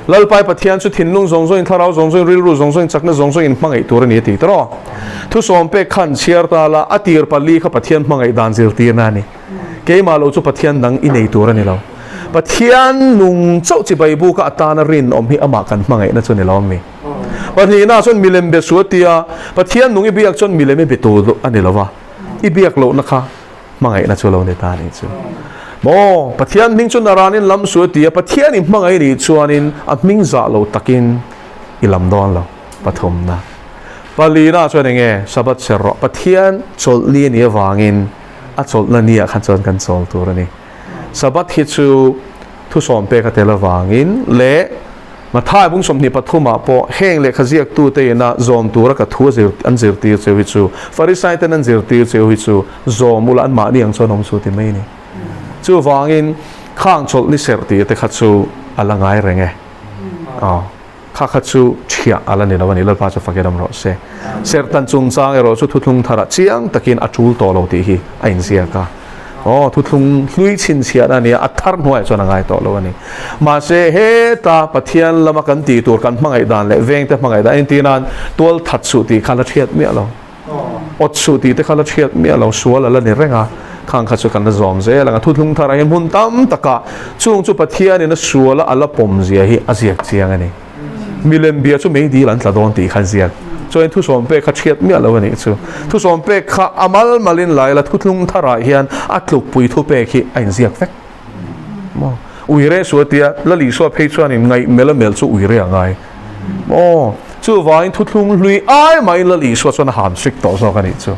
Lalpai Pathian chu thinlung zawng zawngin, thlarau zawng zawngin, rilru zawng zawngin, chakna zawng zawngin hmangaih tur a ni a ti tawh. Thusawm pek khan chhiar ta la, a tir pali kha Pathian hmangaih dan zirtirna a ni. Keimah lo chu Pathian dang i nei tur a ni lo. Pathian nung chauh chibai buka atana rinawm hi amah kan hmangaihna chu ni lo mi. Pahnihna chuan milem be su a ti a, Pathian nung i biak chuan milem i be tur a ni lo va, i biak lohna kha hmangaihna chu lo ni ta a nih chu. Maw, Pathian hming chu naranin lam su a ti a, Pathian i hmangaih nih chuanin a hming zah lo takin i lam dawn lo. Pathumna. Palina chuan enge Sabbath ser rawh, Pathian chawlhni a nih avangin a chawlhna niah khan chuan kan chawl tur a ni. Sabbath hi chu thusawm pek a tel avangin leh Mathai bung 23 ah pawh heng lehkha ziaktute ina zawm tura ka thu an zirtir cheu hi chu Farisai ten an zirtir cheu hi chu zawm ula an mahni ang chuan awm chu ti mai a ni. Chuvangin khang chawlh ni serh tih te kha chu a la ngai reng e. Aw. Kha kha chu thiah a la ni lo a ni, Lalpa chu fak eram rawh se. Serhtan chungchang erawh chu thuthlung tharah chiang takin a tul tawh lo tih hi a inziak a. Aw, thuthlung hlui chhinchhiahna a nia, a thar hnuaiah chuan a ngai tawh lo a ni. Mahse, heta Pathian lama kan tih tur kan hmangaih dan leh vengte hmangaih dan entir nan tual that suh tih kha la hriat miah lo. Awt suh tih te kha la hriat miah lo, sual a la ni reng a, khang kha chu kan la zawm zel ang a. Thuthlung tharah hian hmun tam takah chung chu Pathianin a suala a la pawm zia hi a ziak chiang a ni. Milem bia chu meidil an tla dawn tih kha ziak. Chuan thusawm pek kha hriat miah lo a nih chu. Thusawm pek kha a mal malin lai la thuthlung tharah hian a tlukpui thupek hi a inziak vek. Maw? Uire su a tia, Lal Isua phei chuanin ngaih mel a mel chu uire a ngai. Maw? Chuvangin thuthlung hlui ai mahin Lal Isua chuan a han hrik tawh zawk a nih chu.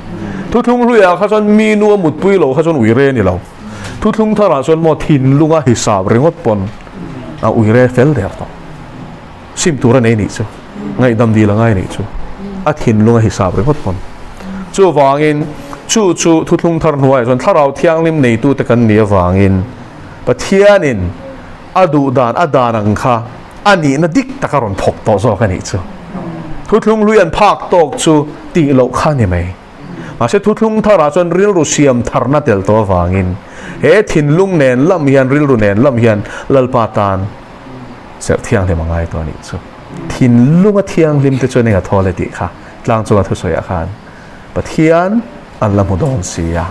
Thuthlung hluiah kha chuan mi nu a mutpui lo kha chuan uire a ni lo. Thuthlung tharah chuan maw thinlunga hisap ringawt pawn a uire fel der tawh. Sim tur a nei nih chu. Ngaihdam dil a ngai nih chu. A thinlunga hisap ringawt pawn. Chuvangin chu chu thuthlung thar hnuaiah chuan thlarau thianghlim neitute kan nih avangin Pathianin a duh dan a dan ang kha a nihna dik tak a rawn thawk tawh zawk a nih chu. Thuthlung hlui an phak tawk chu tih loh kha a ni mai. Mahse thuthlung tharah chuan rilru siam tharna tel tawh avangin he thinlung nen lam hian rilru nen lam hian Lalpa tan serh thianghlim a ngai tawh a nih chu. Thinlunga thianghlim te chuan eng a thawl e tih kha tlang chunga thusawiah khan Pathian an la hmu dawn si a.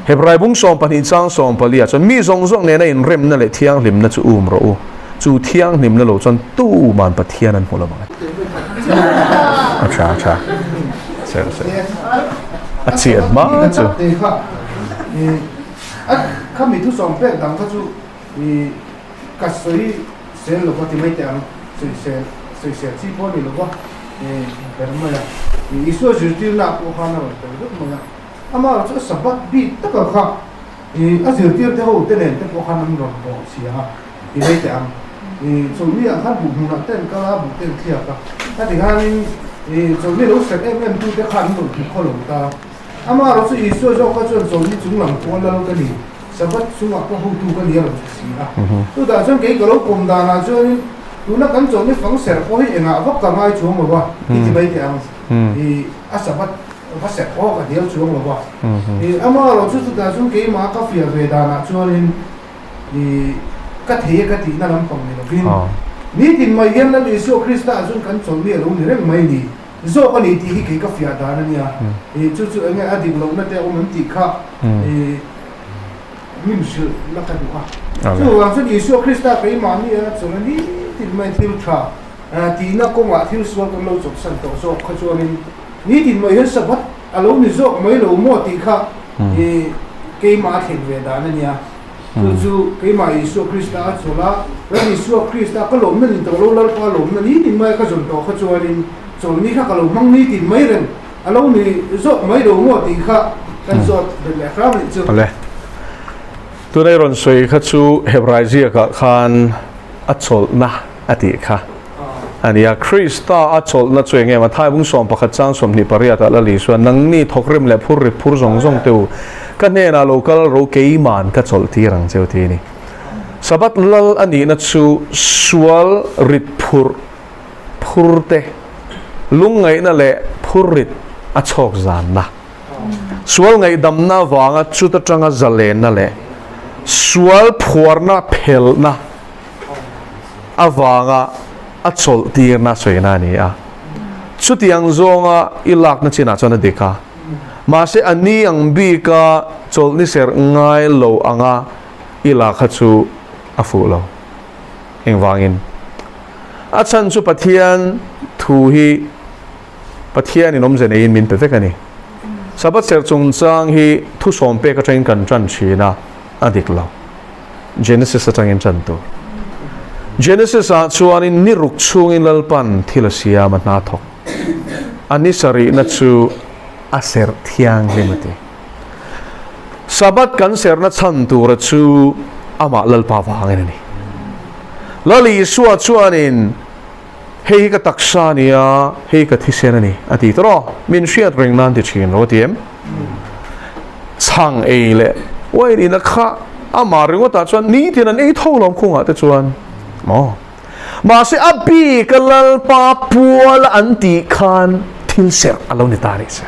Hebrai bung 12 chang 14 ah chuan mi zawng zawng nena inremna leh thianghlimna chu um rawh u, chu thianghlimna lo chuan tuman Pathian an hmu lo ang. A tha a tha. Ser ser. A chian hma chu. Kha mi thu sawm pek dang kha chu ka sawi sel lo va ti mai teh ang, sawisel sawisel chi pawh a ni lo va, ber mai a. Isua zirtirna ah pawh khan a rawn tel vek mai a. Amaherawh chu a Sabbath bik taka kha a zirtirte ho te nen te pawh khan an rawn bawh chhia a ti mai teh ang. Chawlhni ah khan buh hmunah te an kal a, buh te an thliak a. Khati khanin chawlhni lo hrek em em tute khan an rawn hmu khaw lo ta. Amaherawh chu Isua zawk kha chuan chawlhni chung lam pawh a lal ka ni. Sabbath chungah pawh hotu ka ni a rawn ti si a. Chutah chuan kei ka lo pawm danah chuanin tuna kan chawlhni fang serh pawh hi engah vak ka ngai chuang lo va, i ti mai teh ang. I a Sabbath va serh pawh ka hnial chuang lo va. I amaherawh chu chutah chuan keimah ka fiah ve danah chuanin i ka thei e ka tihna lampang ni lovin nitin mai hian Lal Isua Krista ah chuan kan chawlhni a lo ni reng mai ni zawk a ni tih hi kei ka fiah dan a nia. I chu chu enge a dik lohna te a awm em tih kha i min hrilh la ka duh a. Chuvang chuan Isua Krista keimahni a chawlh a nitin mai thil tha tihna kawngah thil sual kan lo chawpsan tawh zawk kha chuanin nitin mai hian Sabbath a lo ni zawk mai lo maw tih kha i keimah a thlen ve dan a nia. Chu chu keimah Isua Krista a chawlh a, Ram Isua Krista ka lawmna ni tawh lo, Lalpa lawmna nitin mai ka zawn tawh kha chuanin chawlhni kha ka lo hmang nitin mai reng. A lo ni zawk mai lo maw tih kha kan zawt bet leh hram anih chu. Awle. Tunei rawn sawi kha chu Hebrai ziakah khan a chawlhna a tih kha. A nia, Krista a chawlhna chu eng em? A thaibung 11 chang 28 ah Lali chuan, Nangni thawkrim leh phur rit phur zawng zawng te u, ka hnenah lo kal ro keiman ka chawlh tir ang cheu ti a ni. Sabbath lal a nihna chu sual rit phurh phur te, lungngaihna leh phur rit a chhawk zanna, sual ngaihdamna avanga chut atanga zalenna leh sual phuarna phelhna avanga a chawlh tirna sawina a ni a. Chutiang zawnga i lakna chinah chuan a dik a. Mahse a ni ang bika chawlh ni ser ngai lo anga i lak kha chu a fuh lo. Engvangin? A chhan chu Pathian thu hi Pathianin awmze neiin min pe vek a ni. Sabbath serh chungchang hi thusawm pek atangin kan tan thin a, a dik lo. Genesis atangin tan tur. Genesis ah chuanin ni ruk chhungin Lalpan thil a siam a hna thawk. A ni sarihna chu a serh thianghlim a ti. Sabbath kan serhna chhan tura chu amah Lalpa vangin a ni. Lal Isua chuanin hei hi ka taksa a ni a, hei ka thisen a ni a ti tawh aw. Min hriat reng nan ti thin lo a ti em? Chhang ei leh wine ina kha amah ringawtah chuan nitin an ei tho lawm khungah te chuan maw? Mahse a bik a Lalpa pual an tih khan thil serh a lo ni ta rih se.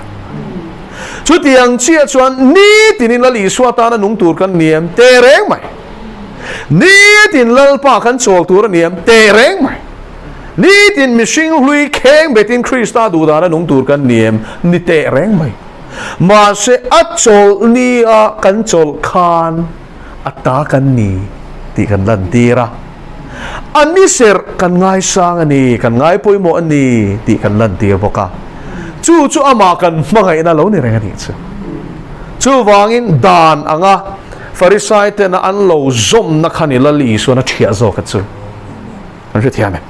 Chutiang chiah chuan nitinin Lal Isua tana nung tur kan ni em? Teh reng mai. Nitin Lalpa kan chawl tur a ni em? Teh reng mai. Nitin mihring hlui kheng betin Krista duhdana nung tur kan ni em? Ni teh reng mai. Mahse a chawlh nia kan chawlh khan a ta kan ni tih kan lantir a. A ni serh kan ngaisang a ni, kan ngai pawimawh a ni tih kan lantir bawk a. Chu chu amah kan hmangaihna lo ni reng a nih chu. Chuvangin dan anga Farisai tena an lo zawmna kha ni Lal Isuan a thiah zawk a chu. An hrethiam em?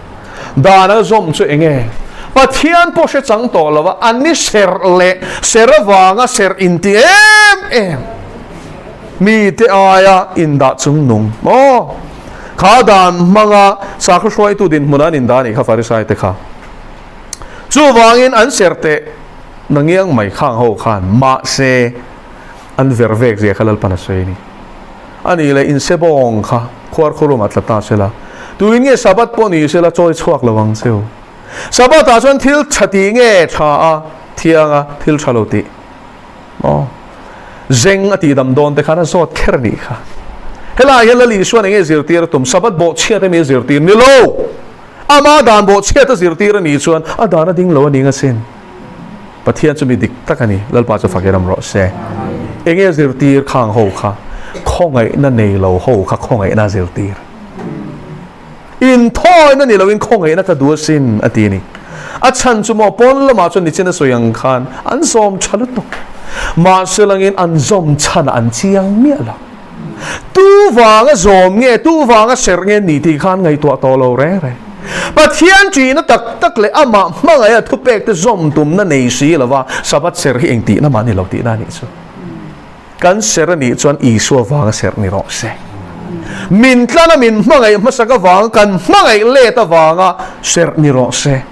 Dan a zawm chu enge? Pathian pawh hre chang tawh lo a, an ni serh leh serh avanga serh inti em em. Mite aia indah chung nung maw? Kha dan hmanga sakhaw hruaitu dinhmun an indah a nih kha Farisai te kha. Chuvangin an ser teh nangiang mai khang ho khan mahse an ver vek zia kha Lalpan a sawi a ni. A nih leh insebawng kha khuar khawlum ah tla ta sela, tuin nge Sabbath pawh ni sela chawi chhuak lo ang cheu. Sabbath ah chuan thil tha tih nge tha a thiang a thil tha lo tih. Maw? Zeng a tihdam dawn te khan a zawt kher a nih kha. Helaiah hian Lal Isuan enge zirtir a tum? Sabbath bawhchhiat emi a zirtir? Ni lo! Ama dan bawhchhiat a zirtir a nih chuan a dan a ding lo a ning asin. Pathian chu mi dik tak a ni. Lalpa chu fak iram rawh se. Enge zirtir khang ho kha? Khawngaihna nei lo ho kha khawngaihna a zirtir. Inthawina ni loin khawngaihna ka duh asin, a ti a ni. A chhan chu maw pawn lamah chuan nichin a sawi ang khan an zawm tha lutuk. Mahse langin an zawm chhan an chiang miah lo. Tu vanga zawm nge, tu vanga serh nge ni tih khan ngaihtuah tawh lo reng reng. Pathian ṭihna tak tak leh amah hmangaih a thupek te zawm tumna nei si lova Sabbath serh hi engtihna mah ni lo tihna a nih chu. Kan serh a nih chuan Isua vanga serh ni rawh se. Min tlana min hmangaih hmasak avanga kan hmangaih let avanga serh ni rawh se.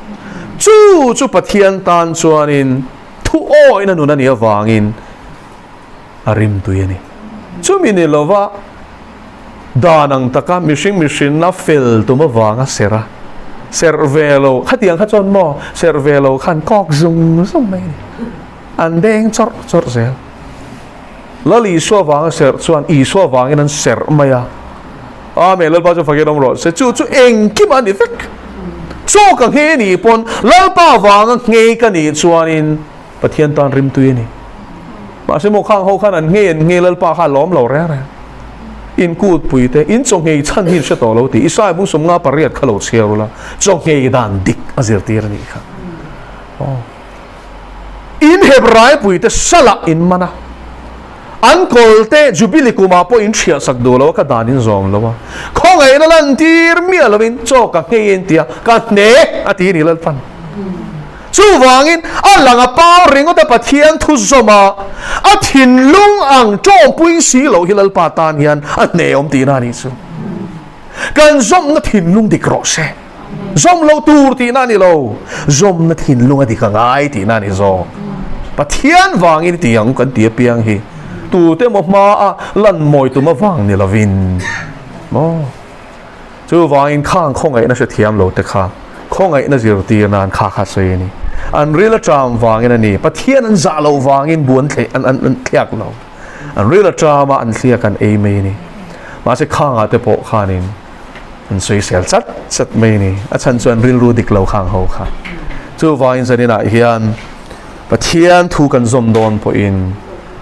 Chu chu Pathian tan chuanin thu awina nun a nih avangin a rimtui a ni. Chumi ni lova dan ang taka mihring mihrinna fel tum avanga serh a, serh ve lo, khatiang kha chuan maw serh ve lo khan kawk zung zung mai a ni. An deng chawrh chawrh zel. Lal Isua vanga serh chuan Isua vangin an serh mai a. Amen, Lalpa chu fakin awm rawh se. Chu chu engkim a ni vek. Chaw ka nghe nih pawn Lalpa vanga nghe ka nih chuanin Pathian tan rimtui a ni. Mahse maw khang ho khan an nghe an nghe Lalpa kha a lawm lo reng reng. In kut pui te, in chaw nghei chhan hi in hre tawh lo tih Isaiah bung 58 kha lo chhiar ula, chaw nghei dan dik a zirtir a nih kha. Aw. In Hebraipui te salah in man a, an kawl te Jubili kumah pawh in hriah sak duh lo a, ka dan in zawm lo a, khawngaihna lantir miah lovin chaw ka nghei en tia ka hne a ti a ni Lalpan. Chuvangin a lang a pau ringawt a Pathian thu zawm a, a thinlung ang tawngpui si loh hi Lalpa tan hian a hne awm tihna a nih chu. Kan zawmna thinlung dik rawh se. Zawm loh tur tihna a ni lo, zawmna thinlung a dik a ngai tihna a ni zawk. Pathian vangin i ti ang kan ti apiang hi tute emaw hmaa lan mawi tum avang ni lovin maw? Chuvangin khang khawngaihna hrethiam lo te kha khawngaihna zirtir nan kha kha sawi a ni. An ril aṭam vangin a ni. Pathian an zah loh vangin bu an an thliak lo. An ril aṭam a, an thliak an ei mai a ni. Mahse khangah te pawh khanin an sawisel chat chat mai a ni. A chhan chu an rilru dik lo khang ho kha. Chuvangin zaninah hian Pathian thu kan zawm dawn pawhin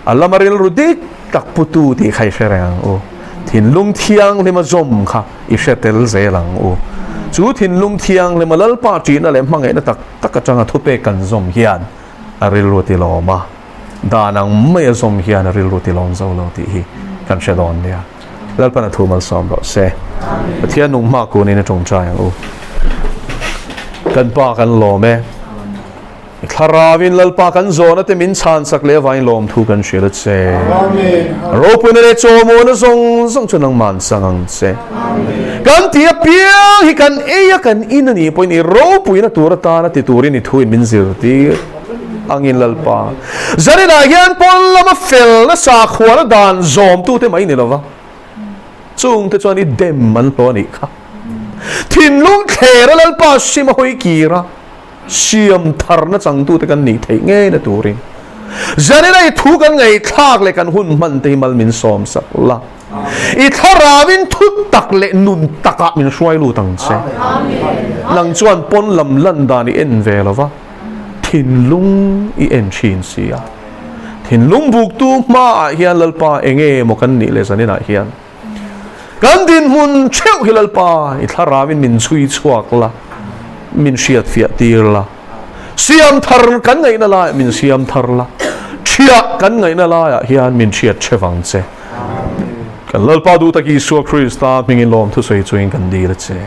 a lama rilru dik tak putu tih kha i hre reng ang u. Thinlung thianghlima zawm kha i hre tel zel ang u. Chu thinlung thianghlima Lalpa ṭihna leh hmangaihna tak tak aṭanga thupek kan zawm hian a rilru ti lawm a, dan ang maia zawm hian a rilru ti lawm zo lo tih hi kan hre dawn nia. Lalpan a thu malsawm rawh se. Pathian nung hma kunin a ṭawngṭai ang u. Kan Pa kan lawm e. Thlaravin Lalpa kan zawhna te min chhansak leh avangin lawmthu kan hrilh a che. Ropuina leh chawmawna zawng zawng chu nangmah an chang ang che. Kan ti apiang hi kan ei a kan in a nih pawhin i ropuina tur atana ti turin i thuin min zirtir angin Lalpa. Zaninah hian pawn lama felna sakhuana dan zawmtute mai ni lova chungte chuan i dem an hlawh a nih kha. Thinlung thlera Lalpa sim a hawi kir a. Siam tharna changtute kan nih theih ngei na turin Zanina i thu kan ngaihthlak leh kan hun hman te hi mal min sawm sak la. I thlarauin thu tak leh nun takah min hruai lut ang che. Nang chuan pawn lam lan dan i en ve lo va, thinlung i en thin si a. Thinlung buktu hmaah hian Lalpa enge maw kan nih leh Zaninah hian Kan dinhmun theuh hi Lalpa i thlarauin min chhui chhuak la, min hriat fiah tir la. Siam thar kan ngaihna laiah min siam thar la, thiah kan ngaihna laiah hian min hriat theuh ang che. Kan Lalpa duh tak Isua Krista hmingin lawmthu sawi chungin kan dil a che.